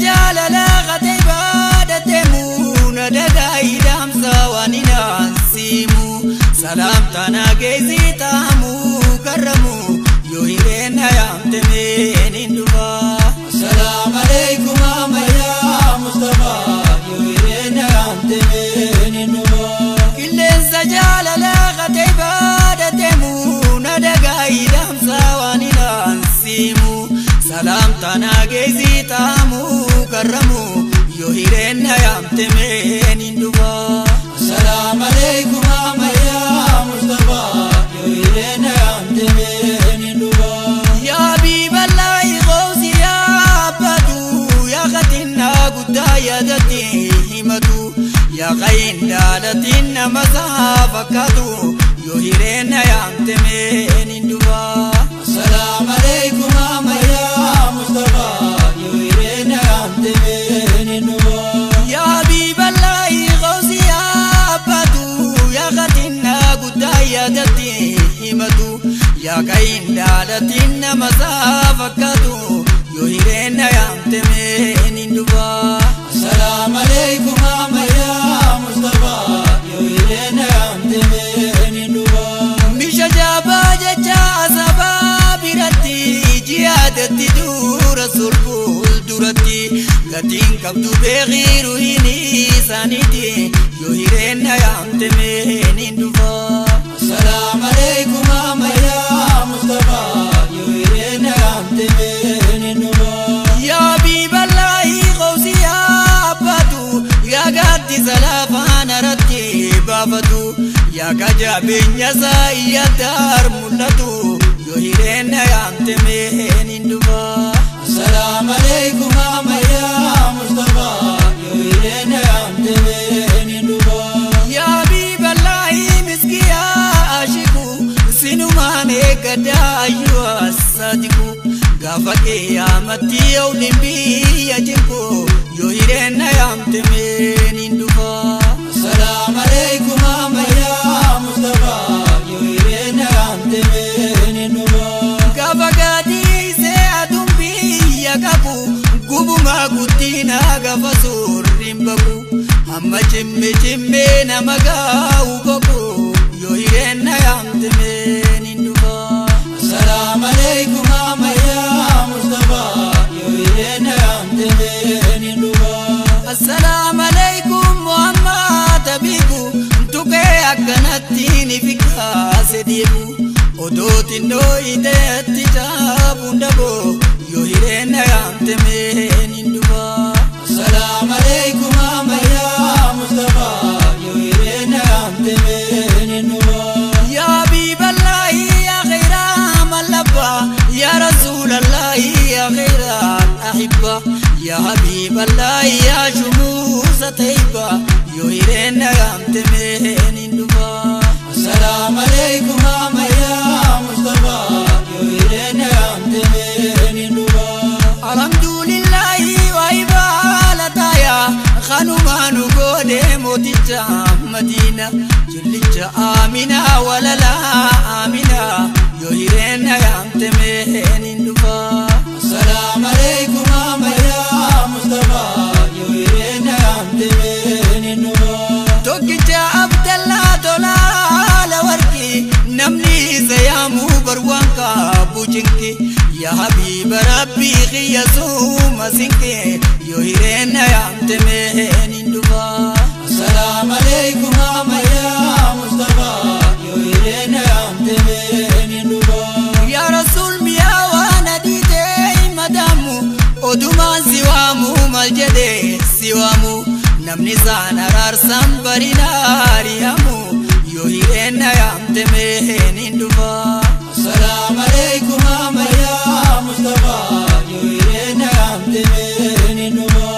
Jaalala qatee baadhateemu na dagaa dhaamsa waan hin siimu salaamtaa geessi taamu karramu yoo hireen yaamte meen hin dhufa. Assalamu alaikum ya Mustafa yoo hireen yaamte meen hin dhufa. Qilleensa jaalala qatee baadhateemu na dagaa dhaamsa waan hin siimu salaamtaa geessi taamu karramu yoo hireen yaamte meen hin dhufa. Assalamu alaikum ya Mustafa yoo hireen yaamte meen hin dhufa. Ya Habiballahi qawsi yaabbatu yaa khatinna guddaa yaadatti himatu yaa qayin daalatiin nama isaa fakkaatu yoo hireen yaamte meen hin dhufa. Assalamu alaikum ya Mustafa yoo hireen yaamte meen hin dhufa. Ya Habiballahi qawsi yaabbatu yaa khatinna guddaa yaadatti himatu yaa qayin daalatiin nama isaa fakkaatu yoo hireen yaamte meen hin dhufa. Assalamu alaikum ya Mustafa yoo hireen yaamte meen hin dhufa. Misha jabaa jecha asabaa biratti jihaadatti dura sulful duratti gatiin qabdu beekiru hin isaaniiti yoo hireen yaamte meen hin dhufa. Assalamu alaikum ya Mustafa yoo hireen yaamte meen hin dhufa. Ya Habiballahi qawsi yaabbatu yaa gaaddisa lafaan irratti baafatu yaa kajabeenya isaa iyyataar mul'atu yoo hireen yaamte meen hin dhufa. Assalamu alaikum ya Mustafa yoo hireen yaamte meen hin dhufa. Ya Habiballahi miskiyaa ashiku sinumaan eeggadhaa ayyuu asadiku gaafa qiyyaamatti yawliin biyya jinku yoo hireen yaamte meen hin dhufa. Assalamu alaikum ya Mustafa yoo hireen yaamte meen hin dhufa. Gaafa gaadiisee aduun biyya qabu gubumaa guddina gaafa suurriin baqu hamma cimme cimmee nama gaa'u boqu yoo hireen yaamte meen hin dhufa. Assalamu alaikum ya Mustafa yoo hireen yaamte meen hin dhufa. Assalamu alaikum Muhammad Habibu tuqee akkanatti ni fikkaase deebu odoo xinnoo iteetti caabuun daboo yoo hireen yaamte meen hin dhufa. Assalamu alaikum ya Mustafa yoo hireen yaamte meen hin dhufa. Ya Habiballahi ya khayra mallabba ya Rasulallahi ya khayra ahibba ya Habiballahi ya shumuusa tayyiba yoo hireen yaamte meen hin dhufa. Assalamu alaikum ya Mustafa yoo hireen yaamte meen hin dhufa. Alhamdulillahi wa ibalataya kanumaanu goone mooticha Madiina jillicha Amina walala Amina yoo hireen yaamte meen hin dhufa. Assalamu alaikum ya Mustafa yoo hireen yaamte meen hin dhufa. Tokkicha Abdallaa tolaala warqi namni isa yaamuu barwaan qabu cinqi yaa Habiba Rabbii xiyya suuma sinqi yoo hireen yaamte meen hin dhufa. Assalamu alaikum ya Mustafa yoo hireen yaamte meen hin dhufa. Yaa Rasuul miyaa waan adii ta'e madaamu odumaan si waamu maal jedhee si waamu namni isaan araarsan barina ari'amu yoo hireen yaamte meen hin dhufa. Assalamu alaikum ya Mustafa yoo hireen yaamte meen hin dhufa.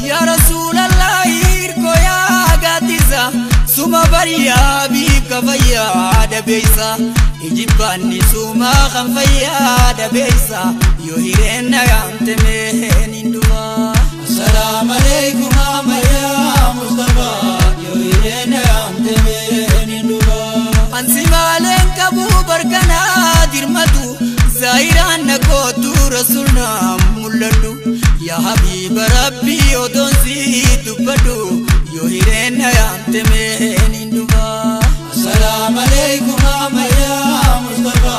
Ya Rasuulallahi hirkoo yaa gaaddisa suma bariyaa biika fayyaa dabeessa ijibbaanni suma kan fayyaa dabeessa yoo hireen yaamte meen hin dhufa. Assalamu alaikum ya Mustafa yoo hireen yaamte meen hin dhufa. Ansi maaleen qabu barkanaa dirmatu zaahiraan na kootu rasuulna mul'adhu yaa habiiba rabbii odoon si dubbadhu yoo hireen na yaamte meen hin dhufa. Assalamu alaikum ya Mustafa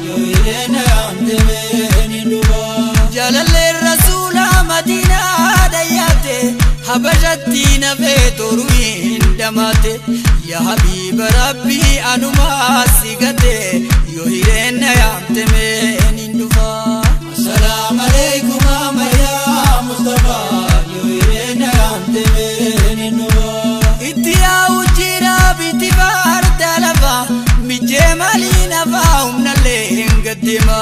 yoo hireen na yaamte meen hin dhufa. Jaalalleen rasuula Madiinaa dhayyaate Habashatti na feetoruu hin dhamaate. Yaa habiiba rabbii anumaa si gate yoo hireen na yaamte meen hin dhufa. Assalamu alaikum ya Mustafa yoo hireen na yaamte meen hin dhufa. Itti yaa'u jira biti baarta lafa mijjee maalii nafaa humnallee hin gaddeema.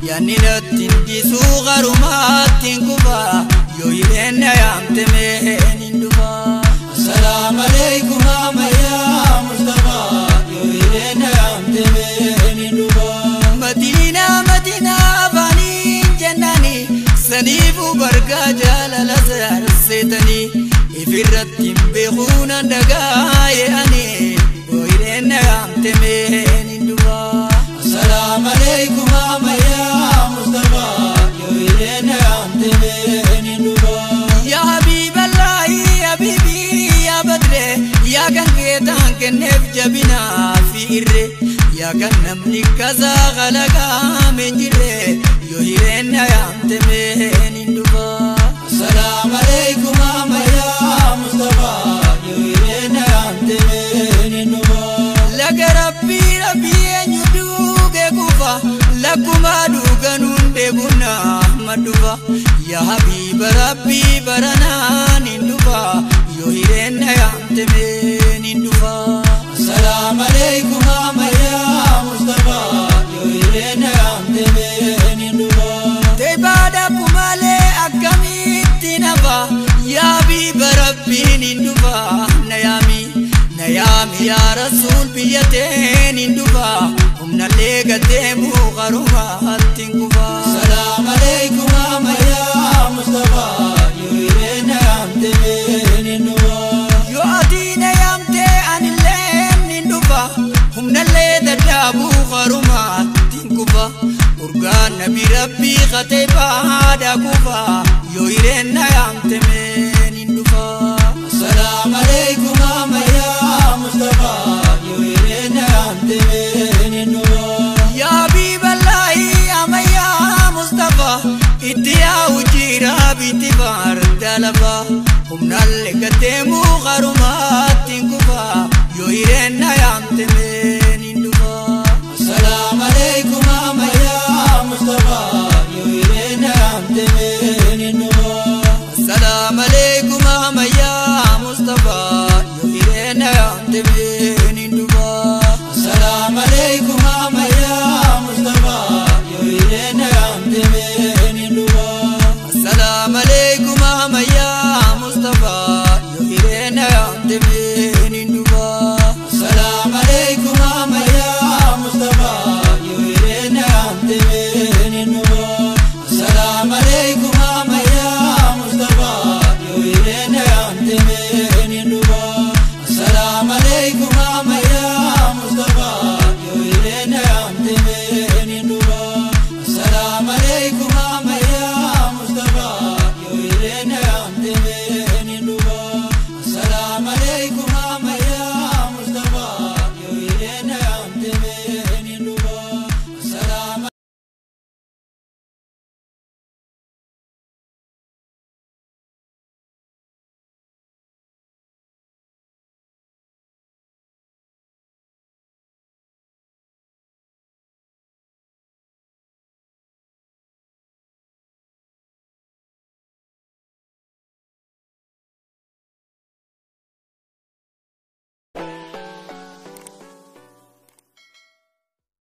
Yaanni natti hin dhiisuu garumaatti hin kufa yoo hireen na yaamte meen hin dhufa. Assalamu alaikum ya Mustafa yoo hireen na yaamte meen hin dhufa. Madiinaa Madiinaa afaaniin jennaani saniifuu bargaa jaalala saarseetanii ifirratti hin beekuun dagaa'e'ani yoo hireen na yaamte meen hin dhufa. Assalamu alaikum ya Mustafa yoo hireen na yaamte meen hin dhufa. Yaa Habiiballaahi habiibii yaa Badre yaa kan keetaan kenneef jabinaa fi irre yaa kan namni kasaa kalaqaame hin jirre yoo hireen na yaamte meen hin dhufa. Assalamu alaikum ya Mustafa yoo hireen na yaamte meen hin dhufa. Laga rabbii rabbii eenyu duuge kufa lakkuma dhuganuun deebuna maddufa. Yaa habiiba rabbii baranaan hin dhufa yoo hireen na yaamte meen hin dhufa. Assalamu alaikum ya Mustafa yoo hireen na yaamte meen hin dhufa. Teebaadha malee akkamitti nafa yaa habiiba rabbiin hin dhufa na yaami. Na yaami yaa rasuul biyya teen hin dhufa humnallee gateemuu qarumaatti hin kufa. Assalamu alaikum ya Mustafa yoo hireen na yaamte meen hin dhufa. Yoo ati na yaamte anilleen hin dhufa humnallee dadhaabuu qarumaatti hin kufa. Urgaan nabi rabbii qatee baadhaa kufa yoo hireen na yaamte meen hin dhufa. Assalamu alaikum ya Mustafa yoo hireen na yaamte meen hin dhufa. Yaa Habiiballaahi ammayyaa Mustafa itti yaa'u jira biti baarda lafa humnallee gateemuu qarumaatti hin kufa yoo hireen na yaamte meen hin dhufa. Assalamu alaikum ya Mustafa yoo hireen na yaamte